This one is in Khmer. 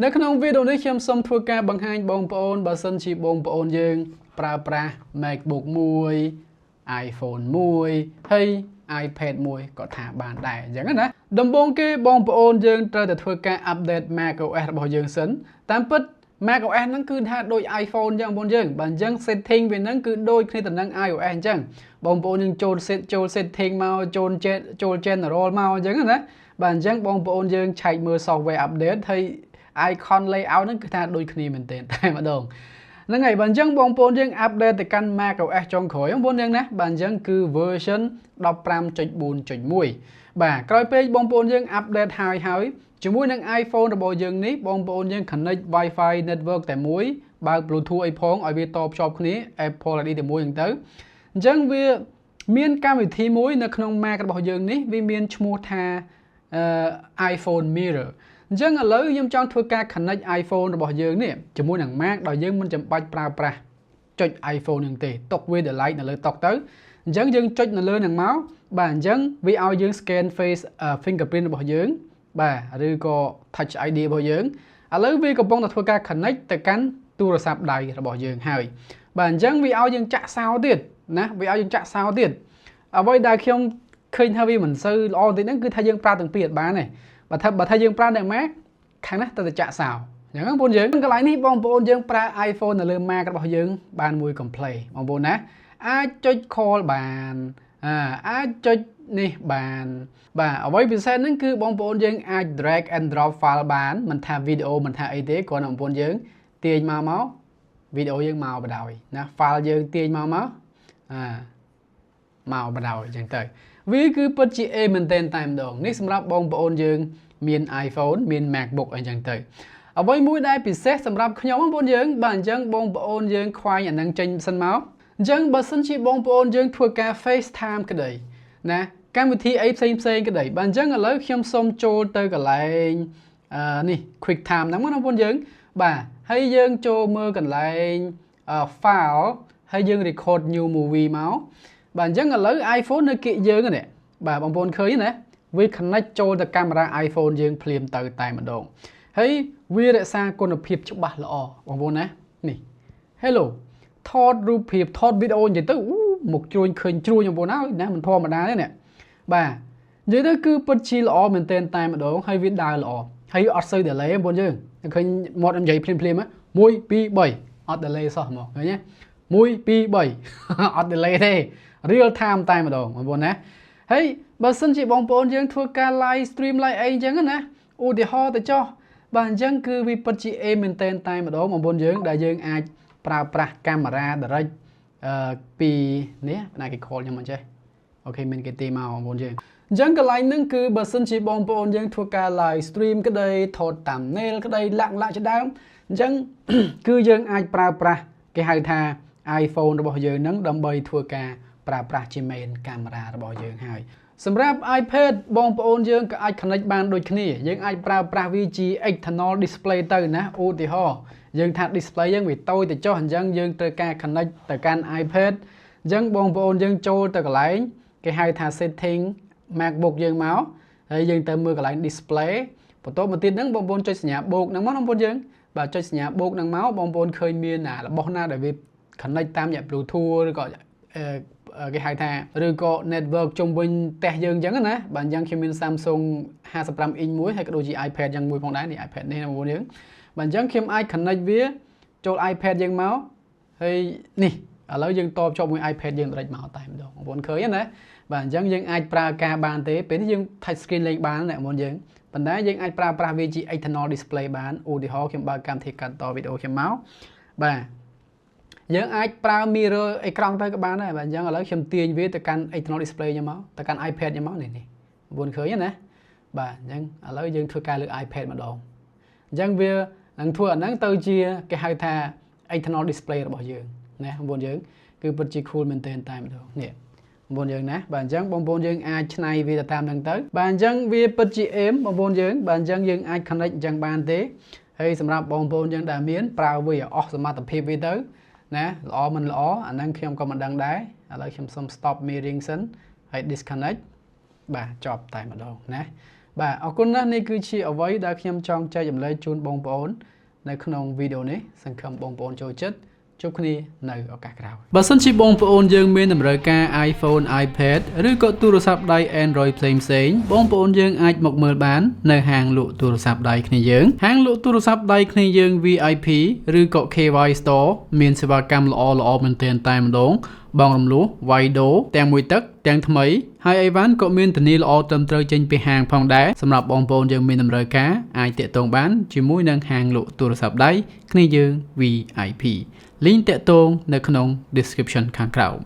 នៅក្នុងវីដេអូនេះខ្ញុំសូមធ្វើការបង្ហាញបងប្អូនបើសិនជាបងប្អូនយើងប្រើប្រាស់ MacBook មួយ iPhone មួយហើយ iPad មួយក៏ថាបានដែរអញ្ចឹងណាដំបូងគេបងប្អូនយើងត្រូវតែធ្វើការ update macOS របស់យើងសិនតាមពិត macOS ហ្នឹងគឺថាដូច iPhone អញ្ចឹងបងប្អូនយើងបើអញ្ចឹង setting វាហ្នឹងគឺដូចគ្នាទៅនឹង iOS អញ្ចឹងបងប្អូនយើងចូល set ចូល setting មកចូលចូល general មកអញ្ចឹងណាបាទអញ្ចឹងបងប្អូនយើងឆែកមើល software update ហើយ icon layout ហ្នឹងគឺថាដូចគ្នាមែនទែនតែម្ដងហ្នឹងហើយបើអញ្ចឹងបងប្អូនយើង update ទៅកាន់ macOS ចុងក្រោយបងប្អូនយើងណាបាទអញ្ចឹងគឺ version 15.4.1បាទក្រោយពេលបងប្អូនយើង update ហើយហើយជាមួយនឹង iPhone របស់យើងនេះបងប្អូនយើង connect Wi-Fi network តែមួយបើក Bluetooth អីផងឲ្យវាតភ្ជាប់គ្នា Apple ID តែមួយហ្នឹងទៅអញ្ចឹងវាមានកម្មវិធីមួយនៅក្នុង Mac របស់យើងនេះវាមានឈ្មោះថា iPhone Mirror អញ្ចឹងឥឡូវខ្ញុំចង់ធ្វើការ connect iPhone របស់យើងនេះជាមួយនឹង Mac ដោយយើងមិនចាំបាច់ប្រើប្រាស់ចុច iPhone នឹងទេទុកវា delete នៅលើតុទៅអញ្ចឹងយើងចុចនៅលើនឹងមកបាទអញ្ចឹងវាឲ្យយើង scan face fingerprint របស់យើងបាទឬក៏ Touch ID របស់យើងឥឡូវវាកំពុងតែធ្វើការ connect ទៅកាន់ទូរស័ព្ទដៃរបស់យើងហើយបាទអញ្ចឹងវាឲ្យយើងចាក់សោទៀតណាវាឲ្យយើងចាក់សោទៀតអ្វីដែលខ្ញុំឃើញថាវាមិនសូវល្អតិចហ្នឹងគឺថាយើងប្រើទាំងពីរអត់បានទេបើថាយើងប្រើនៅ Mac ខាងនេះទៅតែចាក់សោអញ្ចឹងបងប្អូនយើងកន្លែងនេះបងប្អូនយើងប្រើ iPhone នៅលើ Mac របស់យើងបានមួយ complete បងប្អូនណាអាចចុច call បានអាចចុចនេះបានបាទអ្វីពិសេសហ្នឹងគឺបងប្អូនយើងអាច drag and drop file បានមិនថាវីដេអូមិនថាអីទេគ្រាន់តែបងប្អូនយើងទាញមកមកវីដេអូយើងមកបដ ாய் ណា file យើងទាញមកមកអាមកបដ ாய் អញ្ចឹងទៅវាគឺពិតជា A មែនទែនតែម្ដងនេះសម្រាប់បងប្អូនយើងមាន iPhone មាន MacBook អីចឹងទៅអ្វីមួយដែលពិសេសសម្រាប់ខ្ញុំបងប្អូនយើងបាទអញ្ចឹងបងប្អូនយើងខ្វែងអានឹងចេញសិនមកអញ្ចឹងបើសិនជាបងប្អូនយើងធ្វើការ FaceTime ក្តីណាកម្មវិធីអីផ្សេងផ្សេងក្តីបាទអញ្ចឹងឥឡូវខ្ញុំសូមចូលទៅកន្លែងអឺនេះ QuickTime ហ្នឹងណាបងប្អូនយើងបាទហើយយើងចូលមើលកន្លែង file ហើយយើង record new movie មកបាទអញ្ចឹងឥឡូវ iPhone នៅគៀកយើងនេះបាទបងប្អូនឃើញណាវា connect ចូលទៅកាមេរ៉ា iPhone យើងភ្លាមទៅតែម្ដងហើយវារក្សាគុណភាពច្បាស់ល្អបងប្អូនណានេះ Hello ថតរូបភាពថតវីដេអូនិយាយទៅអូមុខជ្រួញឃើញជ្រួញបងប្អូនហើយណាមិនធម្មតាទេនេះបាទនិយាយទៅគឺពិតជាល្អមែនទែនតែម្ដងហើយវាដើរល្អហើយអត់សូវ delay បងប្អូនយើងឃើញមាត់និយាយភ្លាមភ្លាម1 2 3អត់ delay សោះហ្មងឃើញទេ1 2 3អត់ delay ទេ real time តែម្ដងបងប្អូនណាហើយបើសិនជាបងប្អូនយើងធ្វើការ live stream live អីអញ្ចឹងណាឧទាហរណ៍ទៅចុះបាទអញ្ចឹងគឺវាពិតជា A មែនតែនតែម្ដងបងប្អូនយើងដែលយើងអាចប្រើប្រាស់កាមេរ៉ា direct អឺពីនេះណាគេ call ខ្ញុំអញ្ចេះOK មានគេទេមកបងប្អូនយើងអញ្ចឹងកន្លែងហ្នឹងគឺបើសិនជាបងប្អូនយើងធ្វើការ live stream ក្តីថត thumbnail ក្តីលាក់លាក់ជាដើមអញ្ចឹងគឺយើងអាចប្រើប្រាស់គេហៅថា iPhone របស់យើងហ្នឹងដើម្បីធ្វើការប្រើប្រាស់ជា main កាមេរ៉ារបស់យើងហើយសម្រាប់ iPad បងប្អូនយើងក៏អាច connect បានដូចគ្នាយើងអាចប្រើប្រាស់វាជា external display ទៅណាឧទាហរណ៍យើងថា display យើងវាតូចទៅចុះអញ្ចឹងយើងត្រូវការ connect ទៅកាន់ iPad អញ្ចឹងបងប្អូនយើងចូលទៅកន្លែងគេហៅថា setting MacBook យើងមកហើយយើងទៅមើលកន្លែង display បន្ទាប់មកទៀតហ្នឹងបងប្អូនចុចសញ្ញាបូកហ្នឹងមកបងប្អូនយើងបាទចុចសញ្ញាបូកហ្នឹងមកបងប្អូនឃើញមានអារបស់ណាដែលវា connect តាមរយៈ Bluetooth ឬក៏គេហៅថាឬក៏ network ជុំវិញផ្ទះយើងអញ្ចឹងណាបាទអញ្ចឹងខ្ញុំមាន Samsung 55 inch មួយហើយក៏ដូចជា iPad យ៉ាងមួយផងដែរនេះ iPad នេះបងប្អូនយើងបាទអញ្ចឹងខ្ញុំអាច connect វាចូល iPad យើងមកហើយនេះឥឡូវយើងតភ្ជាប់មួយ iPad យើង direct មកតែម្ដងបងប្អូនឃើញណាបាទអញ្ចឹងយើងអាចប្រើការបានទេពេលនេះយើង touch screen លេងបានណាបងប្អូនយើងប៉ុន្តែយើងអាចប្រើប្រាស់វាជា external display បានឧទាហរណ៍ខ្ញុំបើកកម្មវិធីកាត់តវីដេអូខ្ញុំមកបាទយើងអាចប្រើ mirror អេក្រង់ទៅក៏បានដែរបាទអញ្ចឹងឥឡូវខ្ញុំទាញវាទៅកាន់ external display ខ្ញុំមកទៅកាន់ iPad ខ្ញុំមកនេះនេះបងប្អូនឃើញទេណាបាទអញ្ចឹងឥឡូវយើងធ្វើការលើ iPad ម្ដងអញ្ចឹងវានឹងធ្វើអាហ្នឹងទៅជាគេហៅថា external display របស់យើងណាបងប្អូនយើងគឺពិតជា cool មែនទែនតែម្ដងនេះបងប្អូនយើងណាបាទអញ្ចឹងបងប្អូនយើងអាចឆ្នៃវាទៅតាមហ្នឹងទៅបាទអញ្ចឹងវាពិតជាអេមបងប្អូនយើងបាទអញ្ចឹងយើងអាច connect អញ្ចឹងបានទេហើយសម្រាប់បងប្អូនយើងដែលមានប្រើវាឲ្យអស់សមត្ថភាពវាទៅណាល្អមិនល្អអាហ្នឹងខ្ញុំក៏មិនដឹងដែរឥឡូវខ្ញុំសុំ stop mirroring សិនហើយ disconnect បាទចប់តែម្ដងណា បាទអរគុណណាស់នេះគឺជាអ្វីដែលខ្ញុំចង់ចែករំលែកជូនបងប្អូននៅក្នុងវីដេអូនេះសង្ឃឹមបងប្អូនចូលចិត្តជួបគ្នានៅឱកាសក្រោយបើសិនជាបងប្អូនយើងមានតម្រូវការ iPhone iPad ឬក៏ទូរស័ព្ទដៃ Android ផ្សេងផ្សេងៗបងប្អូនយើងអាចមកមើលបាននៅហាងលក់ទូរស័ព្ទដៃគ្នាយើងហាងលក់ទូរស័ព្ទដៃគ្នាយើង VIP ឬក៏ KY Store មានសេវាកម្មល្អល្អមែនទែនតែម្ដង បងរំលោះវ៉ៃដូទាំងមួយទឹកទាំងថ្មីហើយអីវ៉ាន់ក៏មានធានាល្អត្រឹមត្រូវចេញពីហាងផងដែរសម្រាប់បងប្អូនយើងមានតម្រូវការអាចទាក់ទងបានជាមួយនឹងហាងលក់ទូរស័ព្ទដៃគ្នាយើង VIP link ទាក់ទងនៅក្នុង description ខាងក្រោម។